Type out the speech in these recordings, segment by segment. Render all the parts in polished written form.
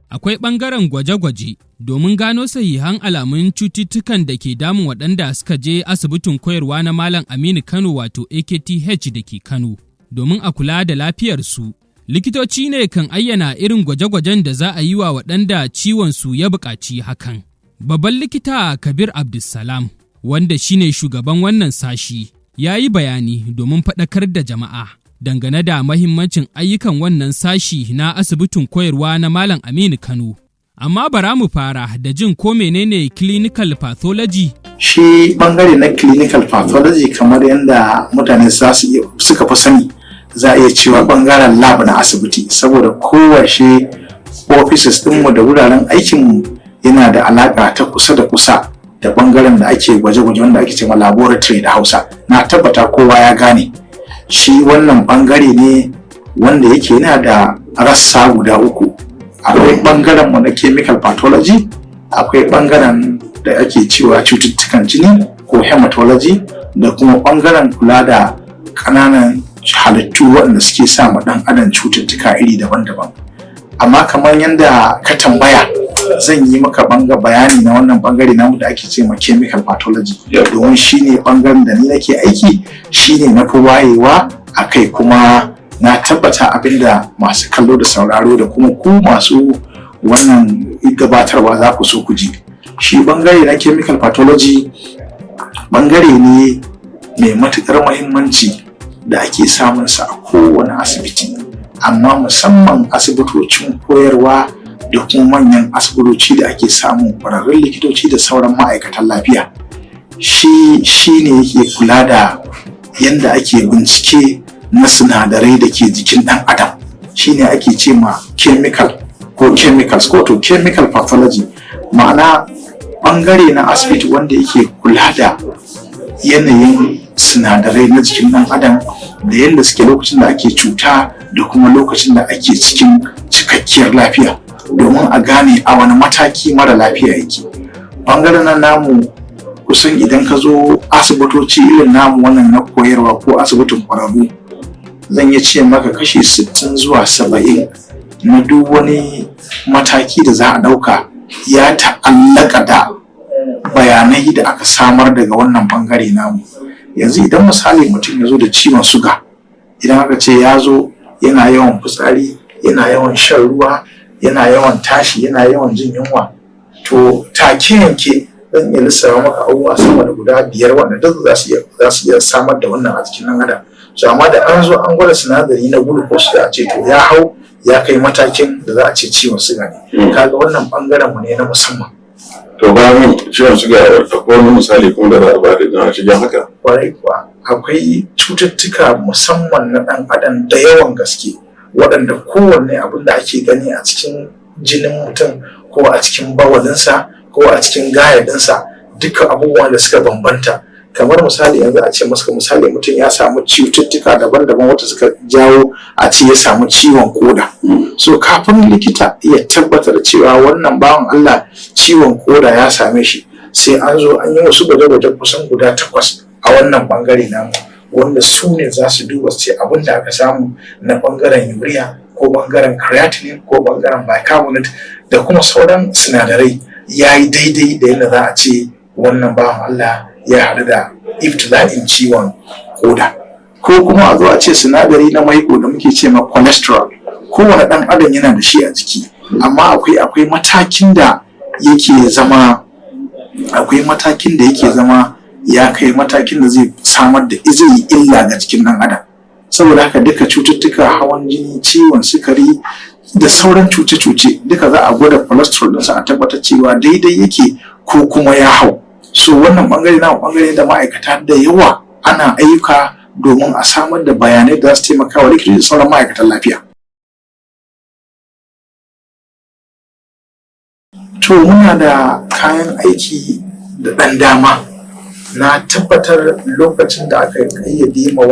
Akwai ɓangaren gwaje-gwaje domin gano sahihan alamun cututtukan da ke damun waɗanda suka je asibitin koyarwa na Malam Aminu Kano, wato AKTH da ke Kano, domin a kula da lafiyarsu. Likitoci ne kan ayyana irin gwaje-gwajen da za a yi wa waɗanda ciwon su ya buƙaci hakan. Babban likita Kabir Abdulsalam, wanda shine shugaban wannan sashi, ya yi bayani domin faɗakar da jama'a dangane da mahimmancin ayyukan wannan sashi na asibitin koyarwa na Malam Aminu Kano. Amma bara mu fara da jin ko menene clinical pathology? Shi bangare na clinical pathology, kamar yadda mutane za su iya suka fi sani, za a iya cewa bangaren lab na asibiti, saboda kowace offices ɗinmu da wuraren aikinmu yana da alaƙa ta kusa da kusa da bangaren da ake gwaje-gwaje, wanda ake cewa laboratory da Hausa. Na tabbata kowa ya gane. Shi wannan bangare ne wanda yake yana da rassa guda uku. Akwai bangaren mu na chemical pathology, akwai bangaren da ake cewa cututtukan jini ko hematology, da kuma bangaren kula da ƙananan halittu waɗanda suke sa ma ɗan adam cututtuka iri daban-daban. Amma kamar yadda ka tambaya, zan yi maka banga bayani na wannan bangare namu da ake ce ma chemical pathology, domin shine bangaren da ni nake aiki, shine na fi wayewa a kai, kuma na tabbata abinda masu kallo da sauraro da kuma ku masu wannan gabatarwa za ku so ku ji. Shi bangare na chemical pathology bangare ne mai matuƙar muhimmanci da ake samun sa a kowane asibiti, amma musamman asibitocin koyarwa da kuma manyan asibitoci da ake samun ƙwararrun likitoci da sauran ma'aikatan lafiya. Shi ne yake kula da yadda ake bincike na sinadarai da ke jikin ɗan adam. Shi ne ake ce ma chemical ko chemicals ko to chemical pathology, ma'ana ɓangare na asibiti wanda yake kula da yanayin sinadarai na jikin ɗan adam da yadda suke lokacin da ake cuta da kuma lokacin da ake cikin cikakkiyar lafiya, domin a gane a wani mataki mara lafiya yake. Ɓangaren nan namu, kusan idan ka zo asibitoci irin namu wannan na koyarwa ko asibitin ƙwararru, zan iya ce maka kashi 60 zuwa 70 na duk wani mataki da za a ɗauka ya ta'allaka da bayanai da aka samar daga wannan bangare namu. Yanzu idan misali mutum ya zo da ciwon suga, idan aka ce ya zo yana yawan fitsari, yana yawan shan ruwa, yana yawan tashi, yana yawan jin yunwa, to take yanke zan iya lissafa maka abubuwa sama da guda biyar wanda duk za su iya samar da wannan a jikin ɗan adam. So amma da an zo an gwada sinadari na glucose da a ce to ya hau ya kai matakin da za a ce ciwon suga ne. Kaga wannan bangaren mu ne na musamman. To, bayan ciwon suga, akwai wani misali kuma da za a bada na shigen haka? Kwarai kuwa, akwai cututtuka musamman na ɗan adam da yawan gaske, waɗanda kowanne abin da ake gani a cikin jinin mutum ko a cikin bawalinsa ko a cikin gayadinsa, duka abubuwan da suka bambanta. Kamar misali yanzu a ce masa misali mutum ya samu cututtuka daban-daban wata suka jawo a ce ya samu ciwon koda. So kafin likita ya tabbatar cewa wannan bawan Allah ciwon koda ya same shi, sai an zo an yi wasu gwaje-gwaje kusan guda takwas a wannan bangare namu, wanda su ne za su duba su ce abin da aka samu na bangaren urea ko bangaren creatinine ko bangaren bicarbonate da kuma sauran sinadarai ya yi daidai da yadda za a ce wannan bawan Allah ya haɗu da iftila'in ciwon koda. Ko kuma a zo a ce sinadari na maiko da muke ce ma cholesterol, kowane ɗan adam yana da shi a jiki, amma akwai matakin da yake zama, akwai matakin da yake zama ya kai matakin da zai samar da zai yi illa ga jikin ɗan adam. Saboda haka duka cututtuka, hawan jini, ciwon sukari da sauran cuce-cuce, duka za a gwada cholesterol ɗinsa a tabbatar cewa daidai yake ko kuma ya hau. So wannan bangare na bangare da ma'aikata da yawa ana ayyuka domin a samar da bayanai da za su taimaka wa likitoci da sauran ma'aikatan lafiya. To, muna da kayan aiki da ɗan dama. Na tabbatar lokacin da aka ƙayyade ma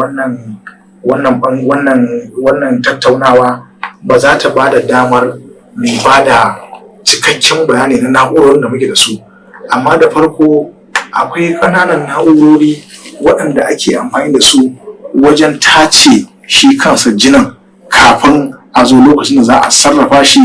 wannan tattaunawa ba za ta ba da damar mai ba da cikakken bayani na na'urorin da muke da su. Amma da farko akwai ƙananan na'urori waɗanda ake amfani da su wajen tace shi kansa jinin kafin a zo lokacin da za a sarrafa shi,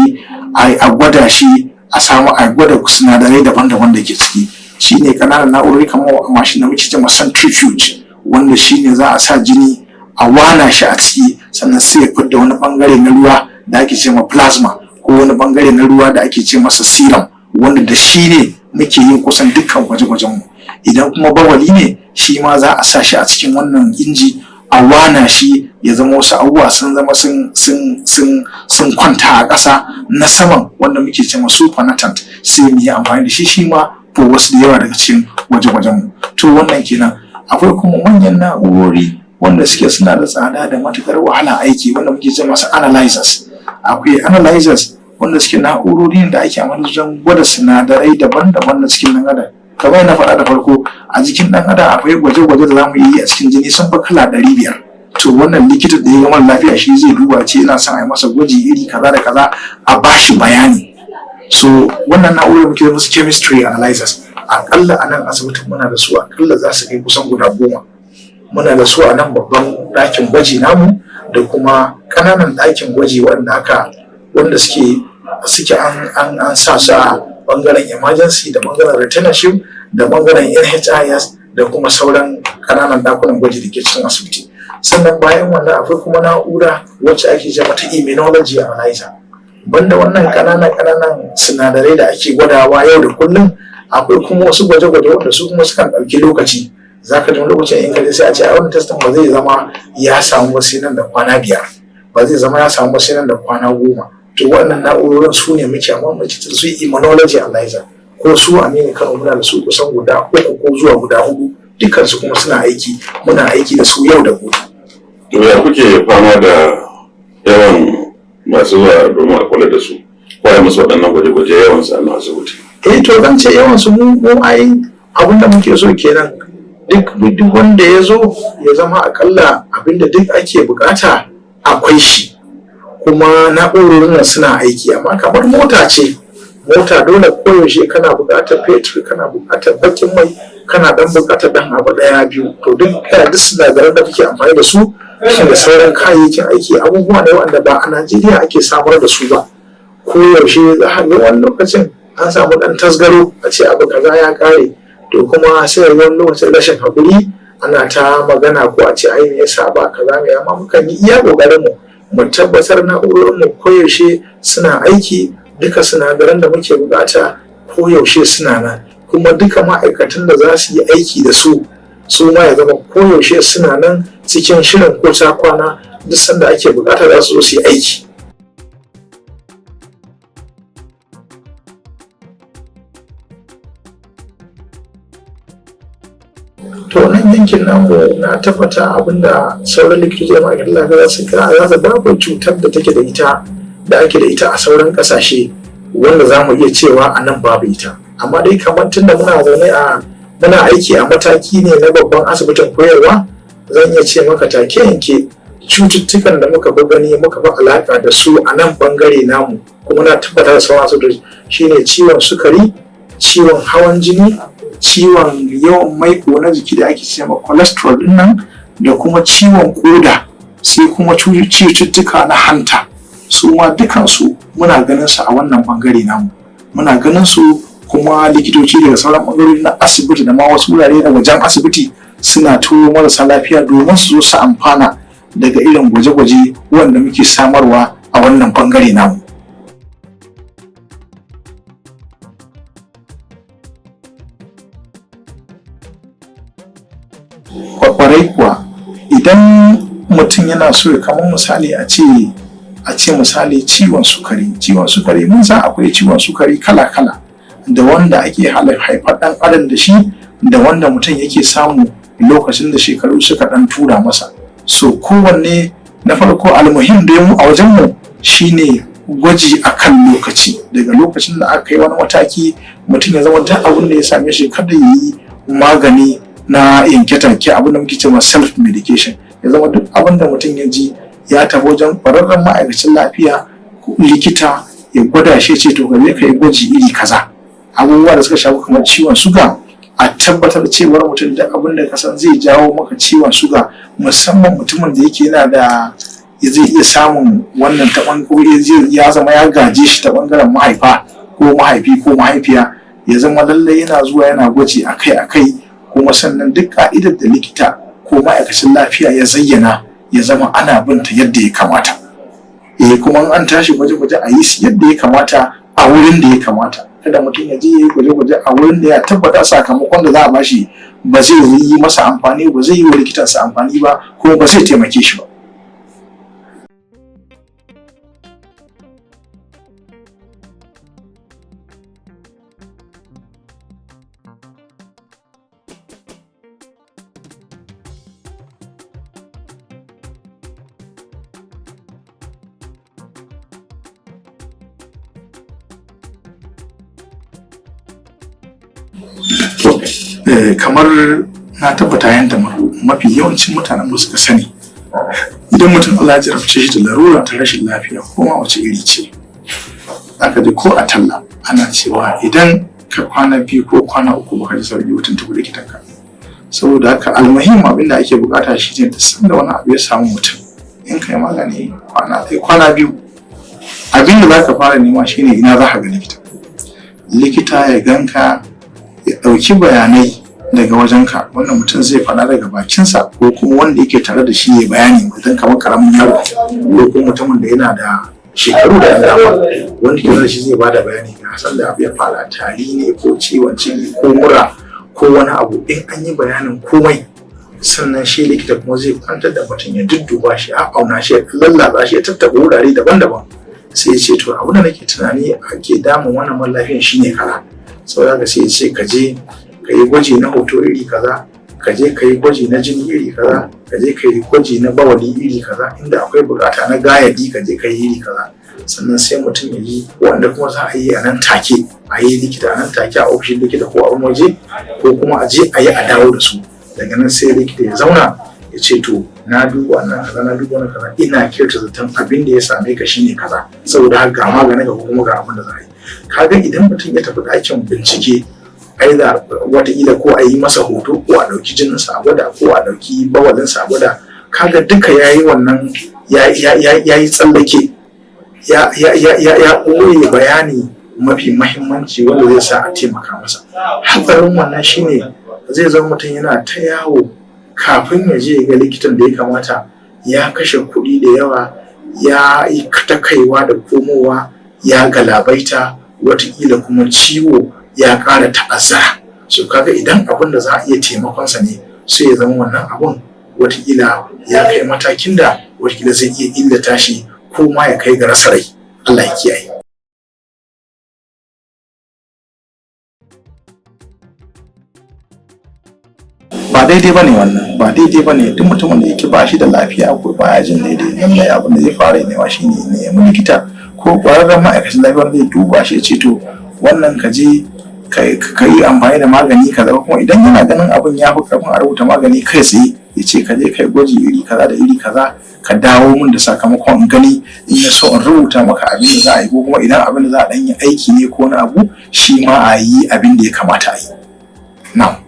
a gwada shi, a samu a gwada sinadarai daban-daban da ke ciki. Shi ne ƙananan na'urori kamar mashin da muke cewa centrifuge, wanda shi ne za a sa jini a wana shi a ciki, sannan sai ya fidda wani bangare na ruwa da ake ce ma plasma ko wani bangare na ruwa da ake ce masa serum, wanda da shi ne muke yin kusan dukkan gwaje-gwajen mu. Idan kuma bawali ne, shi ma za a sa shi a cikin wannan inji a wana shi, ya zama wasu abubuwa sun zama sun kwanta a ƙasa na saman, wanda muke ce ma supernatant, sai mu yi amfani da shi shi ma ko wasu da yawa daga cikin gwaje-gwajen mu. To wannan kenan. Akwai kuma manyan na'urori wanda suke suna da tsada da matukar wahala aiki, wanda muke ce masu analyzers. Akwai analyzers wanda suke na'urori da ake amfani wajen gwada sinadarai daban-daban na cikin ɗan adam. Kamar na faɗa da farko, a jikin ɗan adam akwai gwaje-gwaje da zamu yi a cikin jini sun fi kala 500. To wannan likita da ya gama lafiya shi zai duba, ce yana son a yi masa gwaji iri kaza da kaza, a bashi bayani. So wannan na'urar muke musu chemistry analyzers. Akalla a nan asibitin muna da su, akalla za su kai kusan guda 10. Muna da su a nan babban ɗakin gwaji namu da kuma ƙananan ɗakin gwaji wanda aka wanda suke an sa su a bangaren emergency da bangaren retainership da bangaren NHIS da kuma sauran ƙananan ɗakunan gwaji da ke cikin asibiti. Sannan bayan wannan akwai kuma na'ura wacce ake ce mata immunology analyzer. Banda wannan ƙananan ƙananan sinadarai da ake gwadawa yau da kullum, akwai kuma wasu gwaje-gwaje wanda su kuma sukan ɗauki lokaci. Za ka ji lokacin in kaje sai a ce a wannan testin ba zai zama ya samu ba sai nan da kwana 5, ba zai zama ya samu ba sai nan da kwana 10. To wannan na'urorin su ne muke amma muke da su immunology analyzer ko su Aminu Kano muna da su kusan guda 3 ko zuwa guda 4, dukkansu kuma suna aiki, muna aiki da su yau da gobe. To ya kuke fama da yawan masu zuwa domin a kula da su ko a musu waɗannan gwaje-gwaje, yawan su a nan asibiti? Eh, to zan ce yawan su mu ai abin da muke so kenan, duk wanda ya zo ya zama akalla abinda duk ake bukata akwai shi, kuma na'urorin nan suna aiki. Amma kamar mota ce, mota dole koyaushe kana buƙatar fetur, kana buƙatar bakin mai, kana dan buƙatar dan abu ɗaya biyu. To duk sinadaran da kake amfani da su da sauran kayayyakin aiki abubuwa ne wanda ba a Najeriya ake samar da su ba. Koyaushe za a ga wani lokacin an samu dan tasgaro, a ce abu kaza ya kare, to kuma sai wani lokacin rashin haƙuri, ana ta magana ko a ce ai me yasa ba kaza me. Amma mukan yi iya ƙoƙarin mu mu tabbatar na'urorin mu koyaushe suna aiki, duka sinadaran da muke bukata koyaushe suna nan, kuma duka ma'aikatan da za su yi aiki da su su ma ya zama koyaushe suna nan cikin shirin ko ta kwana, duk sanda ake bukata za su zo su yi aiki. To nan yankin namu na tabbata abinda sauran likitoci da ma'aikatan lafiya za su ga, za su babu cutar da take da ita da ake da ita a sauran kasashe wanda za mu iya cewa a nan babu ita. Amma dai kamar tunda muna zaune a muna aiki a mataki ne na babban asibitin koyarwa, zan iya ce maka take yanke cututtukan da muka fi gani, muka fi alaka da su a nan bangare namu, kuma na tabbata da sauran asibitoci, shine ciwon sukari, ciwon hawan jini, ciwon yawan maiko na jiki da ake cewa cholesterol din nan, da kuma ciwon koda, sai kuma cututtuka na hanta. Su ma dukansu muna ganin su a wannan bangare namu, muna ganin su, kuma likitoci daga sauran bangarori na asibiti da ma wasu wurare na wajen asibiti suna turo marasa lafiya domin su zo su amfana daga irin gwaje-gwaje wanda muke samarwa a wannan bangare namu. Kwarai kuwa, idan mutum yana so ya kamar misali a ce misali ciwon sukari, ciwon sukari mun san akwai ciwon sukari kala-kala, da wanda ake haifar ɗan adam da shi, da wanda mutum yake samu lokacin da shekaru suka ɗan tura masa. So kowanne na farko almuhim da mu a wajenmu shine gwaji a kan lokaci. Daga lokacin da aka yi wani mataki, mutum ya zama duk abin da ya same shi kada ya yi magani na yanke take, abin da muke cewa self medication. Ya zama duk abin da mutum ya ji, ya tafi wajen ƙwararren ma'aikacin lafiya, likita. Ya gwada shi, ce to ka je ka yi gwaji iri kaza. Abubuwa da suka shafi kamar ciwon suga, a tabbatar cewar mutum da abin da ka san zai jawo maka ciwon suga, musamman mutumin da yake yana da zai iya samun wannan ta ko ya zama ya gaje shi ta bangaren mahaifa ko mahaifi ko mahaifiya, ya zama lallai yana zuwa yana gwaji akai-akai. Kuma sannan duk ka'idar da likita ko ma'aikacin lafiya ya zayyana, ya zama ana binta yadda ya kamata. Eh, kuma an tashi gwaje-gwaje, a yi su yadda ya kamata a wurin da ya kamata. Kada mutum ya je ya yi gwaje-gwaje a wurin da ya tabbata sakamakon da za a bashi ba zai yi masa amfani ba, zai yi wa likitansa amfani ba, kuma ba zai taimake shi ba. Kamar na tabbata yadda mafi yawancin mutanen mu suka sani, idan mutum Allah ya jarabce shi da larura ta rashin lafiya, ko ma wace iri ce, aka ji ko a talla ana cewa idan ka kwana 2 ko kwana 3 baka ji sauki ba, tuntuɓi likitanka. Saboda haka almuhim abin da ake bukata shi ne, duk sanda wani abu ya samu mutum, in kai magani kwana 1, kwana 2, abin da za ka fara nema shine ina za ka ga likita. Likita ya ganka, ya ɗauki bayanai daga wajenka, wannan mutum zai faɗa daga bakinsa ko kuma wanda yake tare da shi ya bayani mutum, kamar karamin yaro ko kuma mutumin da yana da shekaru da dama, wanda ke da shi zai bada bayani ga san da abu ya fara, tari ne ko ciwon ciki ko mura ko wani abu. In an yi bayanin komai, sannan shi likita kuma zai kwantar da mutum, ya dudduba shi, a auna shi, ya lallaba shi, ya tattaɓa wurare daban-daban, sai ya ce to abu da nake tunani ake damun wannan mara lafiyan shine kaza. Saboda haka sai ya ce ka je ka yi gwaji na hoto iri kaza, ka je ka yi gwaji na jini iri kaza, ka je ka yi gwaji na bawali iri kaza, inda akwai bukata na gayadi ka je ka yi iri kaza. Sannan sai mutum ya yi, wanda kuma za a yi a nan take, a yi likita a nan take a ofishin likita ko a wani waje, ko kuma a je a yi a dawo da su. Daga nan sai likita ya zauna ya ce to na duba wannan kaza, na duba wannan kaza, ina kyauta zaton abin da ya same ka shine kaza, saboda haka ga maganin ka ko kuma ga abin da za a yi. Kaga idan mutum ya tafi ɗakin bincike, aida wataƙila ko a yi masa hoto ko a ɗauki jininsa a gwada ko a ɗauki bawalinsa a gwada, kaga duka ya yi wannan, ya yi tsallake, ya ɓoye bayani mafi mahimmanci wanda zai sa a taimaka masa. Hatsarin wannan shine zai zama mutum yana ta yawo kafin ya je ga likitan da ya kamata, ya kashe kuɗi da yawa, ya yi ta kaiwa da komowa, ya galabaita, watakila kuma ciwo ya ƙara ta'azzara. So kaga idan abin da za a iya taimakonsa ne, sai ya zama wannan abun watakila ya kai matakin da watakila zai iya illata shi ko ma ya kai ga rasa rai. Allah ya kiyaye. Ba daidai bane wannan, ba daidai bane. Duk mutumin da yake ba shi da lafiya ko baya jin daidai, lallai abin da zai fara nema shine nemi likita ko ƙwararren ma'aikacin lafiya wanda zai duba shi ya ce to wannan ka je ka yi amfani da magani kaza. Kuma idan yana ganin abin ya fi karfin a rubuta magani kai tsaye, ya ce ka je ka yi gwaji iri kaza da iri kaza, ka dawo min da sakamakon in gani, in ya so in rubuta maka abin da za a yi, ko kuma idan abin da za a ɗan yi aiki ne ko wani abu, shi ma a yi abin da ya kamata a yi. Na'am.